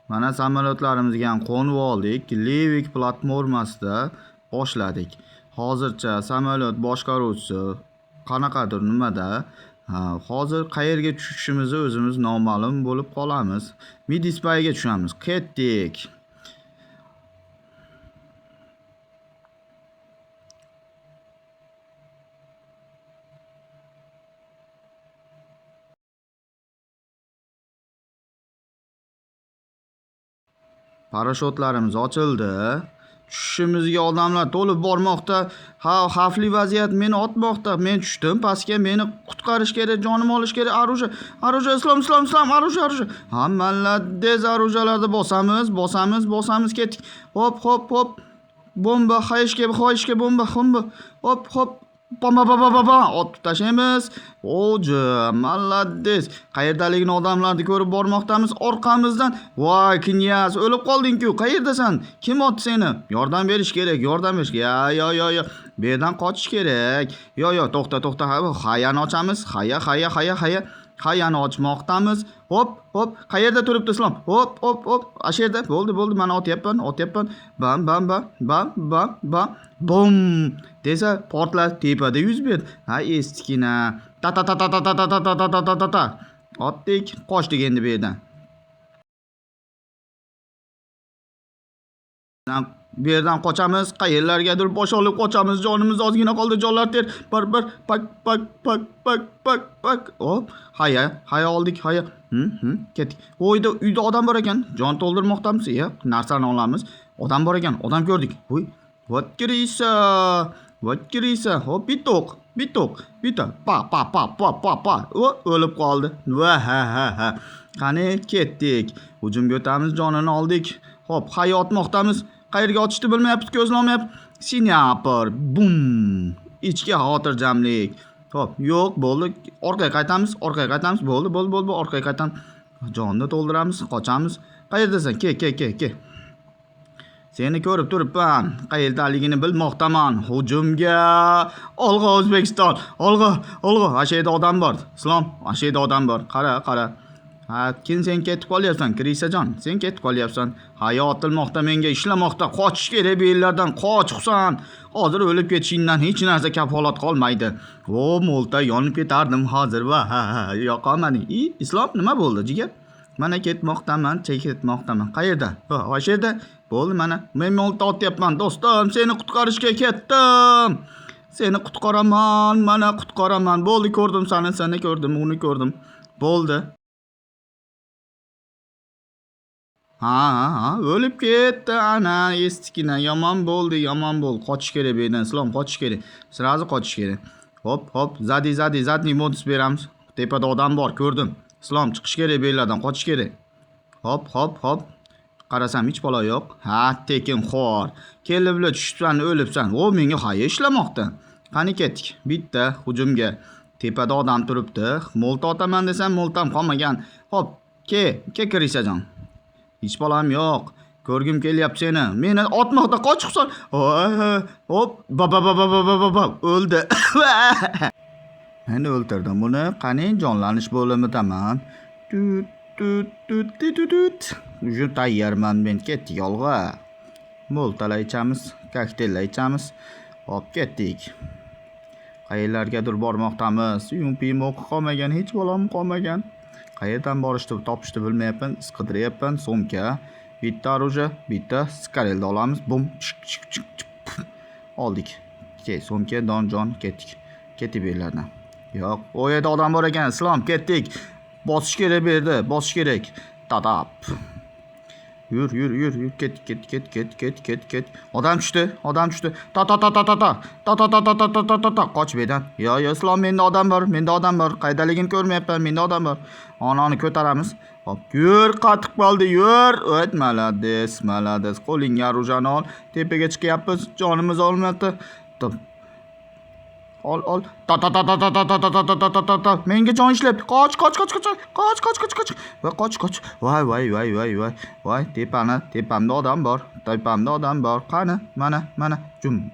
Mana samolyotlarimizga ham qo'nib oldik. Livik platformasida boshladik. Hozircha samolyot boshqaruvchisi qanaqadir nimada, hozir qayerga tushishimizni o'zimiz noma'lum bo'lib qolamiz. Midisbayga tushamiz. Ketdik. Parashyutlarimiz ochildi. Tushishimizga odamlar to'lib bormoqda. Ha, xavfli vaziyat, meni otmoqda. Men tushdim pastga, meni qutqarish kerak, jonim olish kerak. Arusha, Arusha, Islom, Islom, Islom, Arusha, Arusha. Ha, malades, arujalarni bosamiz, bosamiz, bosamiz, ketdik. Hop, hop, hop. Bomba, hayishga, hayishga bomba, bomba. Hop, hop. Bam bam bam bam bam otib tashlaymiz. Oja, malades. Qayerdaligini odamlarni ko'rib bormoqdamiz. Orqamizdan, voy, knyaz, o'lib qolding-ku. Qayerdasan? Kim otdi seni? Yordam berish kerak, yordam berish. Ya, yo, yo, yo. Bu yerdan qochish kerak. Yo, yo, to'xta, to'xta. Hayani ochamiz. Haya, haya, haya, haya. Hayani ochmoqdamiz. Hop, hop. Qayerda turibdi Islom? Hop, hop, hop. Ashu yerda. Bo'ldi, bo'ldi. Mana otyapman, otyapman. Bam, bam, bam, bam, bam, bam. Bum desa portlash tepada yuz berdi. Ha, estikina. Ta ta ta ta ta ta ta ta ta ta ta ta ta. Otdik, qochdik endi bu yerdan. Bu yerdan qochamiz, qayerlargadir bosh olib qochamiz. Jonimiz ozgina qoldi, jonlar ter. Bir bir pak pak pak pak pak pak. Hop, haya, haya oldik, haya. Ketdik. Uyda uyda odam bor ekan. Jon to'ldirmoqdamiz. Yo'q, narsani olamiz. Odam bor ekan, odam ko'rdik. Voy, вот крыса. Вот крыса. Hop, bitta o'q, bitta o'q, bitta. Pa pa pa pa pa pa. O, o'lib qoldi. Va ha ha ha. Qani ketdik. Hujumga o'tamiz, jonini oldik. Hop, haya otmoqdamiz. Qayerga otishni bilmayapmiz, ko'zlamayapti. Sinapor, bum. Ichki xotirjamlik. Hop, yo'q, bo'ldi. Orqaga qaytamiz, orqaga qaytamiz. Bo'ldi, bo'ldi, bo'ldi, orqaga qaytamiz. Jonni to'ldiramiz, qochamiz. Qayerdasan? Ke, ke, ke, ke. Seni ko'rib turibman. Qayerdaligini bilmoqdaman. Hujumga! Olg'a O'zbekiston! Olg'a, olg'a. Ana yerda odam bor. Islom, ana yerda odam bor. Qara, qara. Ha, kim sen ketib qolyapsan, Krisajon? Sen ketib qolyapsan. Hayo otilmoqda, menga ishlamoqda. Qochish kerak bu yerlardan. Qoch, Husan. Hozir o'lib ketishingdan hech narsa kafolat qolmaydi. O, mo'lta yonib ketardim hozir. Va, ha, ha, yoqolmading. I, Islom, nima bo'ldi, jigar? Mana ketmoqdaman, ketmoqdaman. Qayerda? Ha, o'sha yerda. Bo'ldi, mana men mo'lta otyapman, do'stim, seni qutqarishga ketdim. Seni qutqaraman, mana qutqaraman. Bo'ldi, ko'rdim seni, seni ko'rdim, uni ko'rdim. Bo'ldi. Ha, ha, ha, o'lib ketdi. Ana, estikina, yomon bo'ldi, yomon bo'ldi. Qochish kerak bu yerdan, Islom, qochish kerak. Sразу qochish kerak. Hop, hop, zadi, zadi, zadniy modus beramiz. Tepada odam bor, ko'rdim. Islom, chiqish kerak bu yerlardan, qochish kerak. Hop, hop, hop. Qarasam hech balo yo'q. Ha, tekinxo'r. Keliblar tushibsan, o'libsan. O, menga haya ishlamoqda. Qani ketdik. Bitta hujumga. Tepada odam turibdi. Mo'lta otaman desam, mo'ltam qolmagan. Hop, ke, ke Krisajon. Hech bolam yo'q. Ko'rgim kelyapti seni. Meni otmoqda, qoch Husan. Hop, ba ba ba ba ba ba ba o'ldi. Men o'ldirdim buni. Qani jonlanish bo'limidaman. Tut tut tut tut tut. Уже tayyorman men. Ketdik olg'a. Mo'ltala ichamiz, kokteyllar ichamiz. Hop, ketdik. Qayerlargadir bormoqdamiz. Yumpim o'qi qolmagan, hech bolam qolmagan. Qayerdan borishni topishni bilmayapman, iz qidiryapman. Sumka, bitta orужие, bitta skarelni olamiz. Bum, chik chik chik chik. Oldik. Ke, sumka, don jon, ketdik. Ketdik bu yerlardan. Yo'q, o yerda odam bor ekan, Islom, ketdik. Bosish kerak bu yerda, bosish kerak. Tadab. Yur, yur, yur, yur, ket, ket, ket, ket, ket, ket, ket. Odam tushdi, odam tushdi. Ta ta ta ta ta ta. Ta ta ta ta ta ta ta ta ta. Qoch bu yerdan. Yo, yo, Islom, menda odam bor, menda odam bor. Qayerdaligini ko'rmayapman, menda odam bor. Onani ko'taramiz. Hop, yur, qatib qoldi, yur. O't, malades, malades. Qo'lingga orужani ol. Tepaga chiqyapmiz, jonimiz olmayapti. Ol, ol. Ta ta ta ta ta ta ta ta ta ta ta ta ta. Menga jon ishlayapti. Qoch, qoch, qoch, qoch. Qoch, qoch, qoch, qoch. Va qoch, qoch. Voy, voy, voy, voy, voy. Voy, tepani, tepamda odam bor. Tepamda odam bor. Qani, mana, mana. Jum.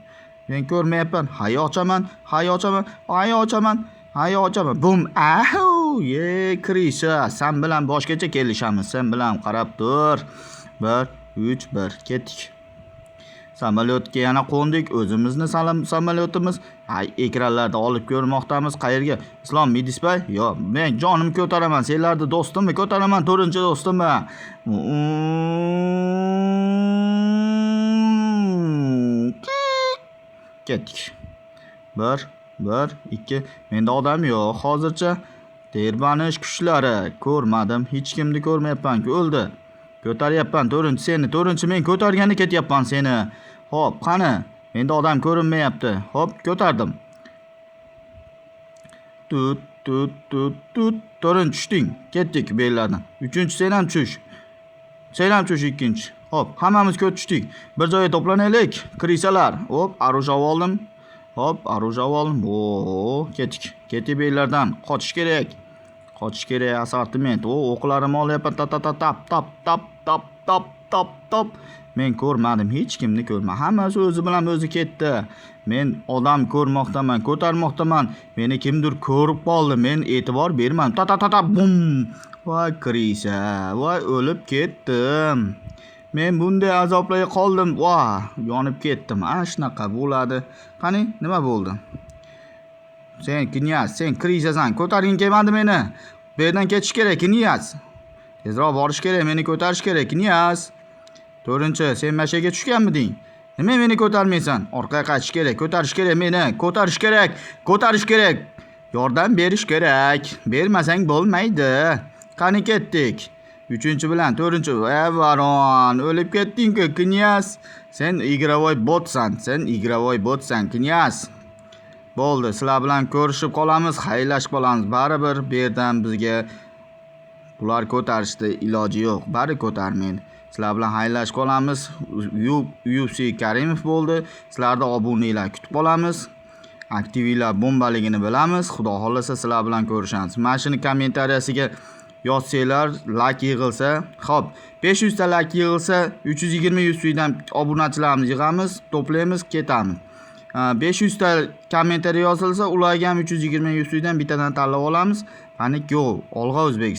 Men ko'rmayapman. Hayo ochaman, hayo ochaman, hayo ochaman, hayo ochaman. Bum. Ahu. Ye, крыса, san bilan boshqacha kelishamiz. Sen bilan qarab tur. 1 3 1 ketdik. Samolyotga yana qo'ndik. O'zimizni samolyotimiz. Ay, ekranlarda olib ko'rmoqdamiz. Qayerga? Islom Midisbay? Yo'q, men jonim ko'taraman. Senlarni do'stimni ko'taraman, to'rtinchi do'stimni. Ketdik. 1 1 2. Menda odam yo'q hozircha. Terbanish kuchlari ko'rmadim. Hech kimni ko'rmayapman-ku. O'ldi. Ko'taryapman to'rtinchi seni. To'rtinchi men ko'targani ketyapman seni. Xo'p, qani? Menda odam ko'rinmayapti. Xo'p, ko'tardim. Tut tut tut tut. To'rtinchi tushding. Ketdik bu yerlardan. Uchinchi sen ham tush. Sen ham tush ikkinchi. Xo'p, hammamiz tushdik. Bir joyga to'planaylik. Крыса lar. Hop, оружие oldim. Hop, оружие oldim. O, ketdik. Ketdik bu yerlardan. Qochish kerak. Qochish kerak assortiment. O, o'qlarimni olyapman. Ta ta ta tap tap tap tap tap tap tap. Men ko'rmadim, hech kimni ko'rmadim. Hammasi o'zi bilan o'zi ketdi. Men odam ko'rmoqdaman, ko'tarmoqdaman. Meni kimdir ko'rib qoldi. Men e'tibor bermadim. Ta ta ta ta bum. Voy крыса, voy o'lib ketdim. Men bunday azoblarga qoldim. Voh, yonib ketdim. Ana shunaqa bo'ladi. Qani, nima bo'ldi? Sen knyaz, sen крыса san. Ko'targing kelmadi meni. Bu yerdan ketish kerak, knyaz. Tezroq borish kerak, meni ko'tarish kerak, knyaz. To'rtinchi, sen mashaga tushganmiding? Nima meni ko'tarmaysan? Orqaga qaytish kerak, ko'tarish kerak meni, ko'tarish kerak, ko'tarish kerak. Yordam berish kerak. Bermasang bo'lmaydi. Qani ketdik. Uchinchi bilan to'rtinchi. Varon, o'lib ketding-ku, knyaz. Sen игровой botsan, sen игровой botsan, knyaz. Bo'ldi, sizlar bilan ko'rishib qolamiz, xayrlashib qolamiz. Baribir bu yerdan bizga bular ko'tarishdi iloji yo'q. Bari ko'tarmaydi. Sizlar bilan xayrlashib qolamiz. UFC Karimov bo'ldi. Sizlarda obunalar kutib qolamiz. Aktivlar bombaligini bilamiz. Xudo xohlasa sizlar bilan ko'rishamiz. Mana shuni kommentariyasiga yozsanglar, like yig'ilsa, xo'p, 500 ta like yig'ilsa, 320 UFCdan obunachilarimizni yig'amiz, to'playmiz, ketamiz. 500 ta kommentariy yozilsa, ularga ham 320 UFCdan bittadan tanlab olamiz. Qani, go, olg'a O'zbekiston.